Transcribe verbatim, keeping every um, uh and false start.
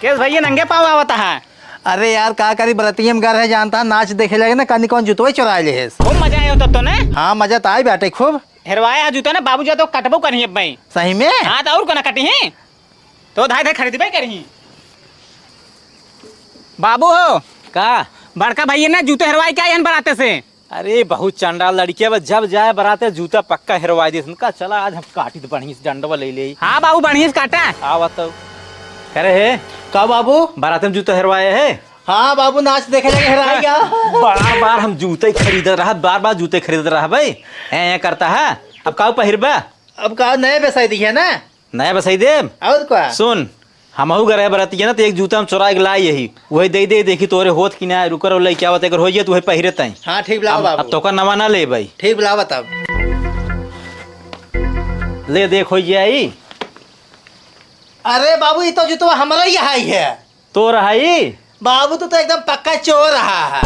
केस भइया नंगे पाँव आवत है। अरे यार, का करी, बरतिया में गर है, जानता है, नाच देखे लगे ना, कनी कौन जुतवा चुराए ले है। खूब मजा आयो तब तो ने। हाँ, मजा तो आई बाटे खूब। हेरवाए है जूता ना, बाबू जा तो कटबो करिहीं अब भाई। सही में? हाँ, तो और कोना कटिहीं? तो धाय धाय खरीदबे करिहीं। बाबू हो। का? बड़का भइया ना जूते हेरवाए के आए हन बराते से। अरे, बहुत चंडाल लड़किया बा, जब जाए बराते जूता पक्का हेरवाए देस। उनका चला, आज हम काटी तो बढ़िया से डंडवा ले ले। हाँ बाबू, बढ़िया से काटा। आवा तो। करे है? का बाबू? बराते में जूता हेरवाए है? हाँ बाबू, नाच देखे लगे हेराई गया। बार बार हम जूते ही खरीदत रहत, बार बार जूते खरीदत रह भाई। ऐ, ऐ करता है, अब का पहिरबा? अब का नए बेसाई दिखे ना? नया बसाई देब। और का? सुन, हमहू गए रहे बरतिया ना, तो एक जूता हम चुरा के लाई यही, वही दे दे, देखी तोरे होत कि ना, रुकर और लइके आवत, अगर होइए तो वही पहिरे ताई। हाँ, ठीक, लाओ अब, बाबू। अब तोका नवा ना ले भाई। ठीक, लाओ तब। ले देख, हो जाई। अरे बाबू, ये तो जूतवा हमरा ही है, है। तो रहाई? बाबू, तू तो एकदम पक्का चोर रहा है।